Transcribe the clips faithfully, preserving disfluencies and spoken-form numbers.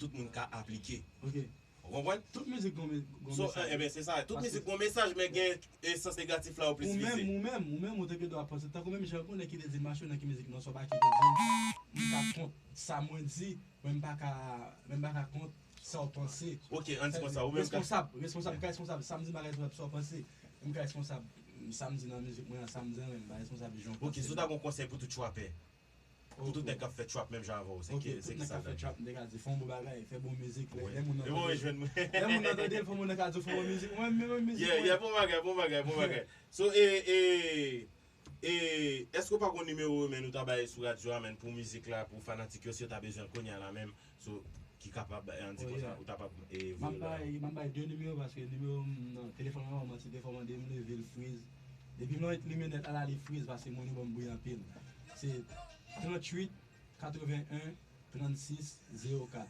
tout moun ka aplike. Ok. Ou konprann? Tout mizik gon me- gon So, mesaj. eh ben, se sa. Tout Paske- mizik gon mesaj, men gen e sans negatif la ou plis Ou menm, vize. Ou menm, ou menm, ou te gen dwa panse. Tankou menm jan gon nèg ki te di Macho nan ki mizik non, sa w pa ki te di, m ka kont sa mwen di, men m pa ka, men m pa ka kont sa w panse. Ok, ann di konsa, ou menm ka. Responsab, responsab, m ka responsab. Sa m di, m pa ka responsab sa w panse. M ka responsab sa m di nan mizik mwen an, sa m di an, men m pa responsab jan w Ok, panse. Si w ta gon konsèy pou tout trapè. Pou tout nèg k ap fè trap menm jan avè w, se Ok, ki se tout ki nèg sa k ap fè l trap, m te ka di, fè yon bon bagay, fè bon mizik. Lè lè moun nan Yo bon tande- jwenn mwen. Lè moun nan tande l, fè moun nan ka di w fè bon mizik. Mwen menm, menm mizik. Yeah, Mwen. Yeah, bon bagay, bon bagay, bon bagay. So, e, e, e, èske w pa gon nimewo, men, ou ta bay sou radyo a, men, pou mizik la, pou fanatik yo, si yo ta bezwen l kounye a la menm, so, ki kapab, e, ann di Oh, konsa, yeah. Ou ta pa, e, M ap voye la. Bay, m ap bay de nimewo paske nimewo m nan telefòn mwen, mwen se telefòn mwen, depi m leve l friz. Depi m nan limyè nèt la, la li friz paske mwen li ban m bri anpil. Se tranntuit katrevenn en trannsis zewo kat.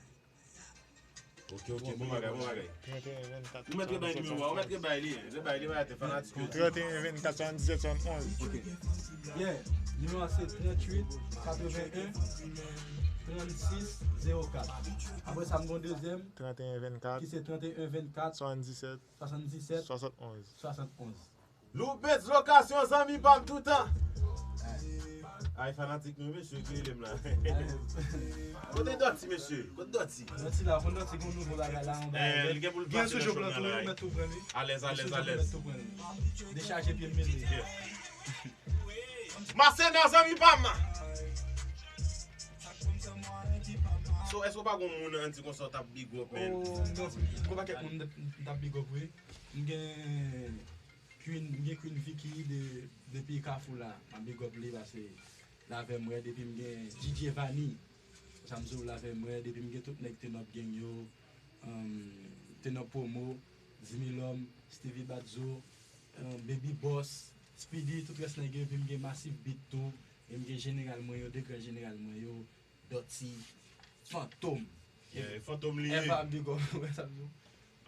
Ok, ok, bon bagay, bon bagay. Trannteyen vennkat. Ou mèt bay nimewo a, ou mèt bay li, bay li, bay li, fanatik yo. Trannteyen vennkat swasanndisèt swasantonz. Ok. Yeah, nimewo a se tranntuit katrevenn en trannsis zewo kat. Apre sa, m gon dezyèm Trannteyen vennkat ki se trannteyen vennkat swasanndisèt swasanndisèt swasantonz. Swasantonz. Loubens Lokasyon, zanmi pa m toutan. Ay, fanatik nou, mesye, ki rele m la. Kote Dòti, mesye? Kote Dòti? Dòti la, konn Dòti gon nouvo bagay la, yon Eh, bagay. li gen pou l Gen pase toujou nan plan chòm tou, nan li la. mèt tou pran li. Alèz, Li alèz, toujou alèz. mèt tou pran li. Dechaje pye l mele. Masena, zanmi pa m. So, èske w pa gon moun ann di konsa w t ap big up, man? Oh, m gen gon pakèt moun m t ap big up, wi. M gen Queen, m gen Queen Vicky de, depi Kafou la. M ap big up li paske l avè m wè depi m gen D J Vani. Sa m di w l avè m wè depi m gen tout nèg Turn Up Gang yo. Um, Turn Up Promo, Zimilòm, Stevie Badzo, um, Baby Boss, Speedy, tout rès nèg yo. Epi m gen Massive Beat tou. E m gen jeneral mwen yo, de gran jeneral mwen yo, Dòti, Fantom. Yeah, Fantom li ye. Eva, big up, wè sa m di w.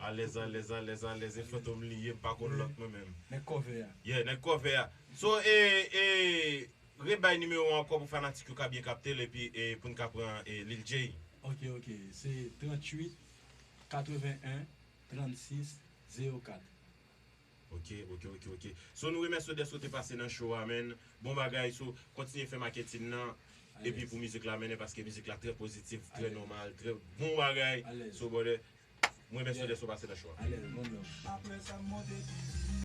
Alèz, alèz, alèz, alèz, e Fantom li ye, m pa konn lòt mwen menm. Nèg kòve a. Yeah, nèg kòve a. So, e, e, rebay nimewo ankò pou fanatik yo ka byen kapte l, epi e, pou n ka pran e, Lil J. Ok, ok. Se tranntuit katrevenn en trannsis zewo kat. Ok, ok, ok, ok. So, nou remèsye w dèske w te pase nan show a, man. Bon bagay, so, kontinye fè maketin nan. Epi pou mizik la, mennen, paske mizik la trè pozitif, trè nòmal, trè bon bagay. Alèz. So, brother, mwen remèsye w dèske w pase nan show a. Alèz, bon love.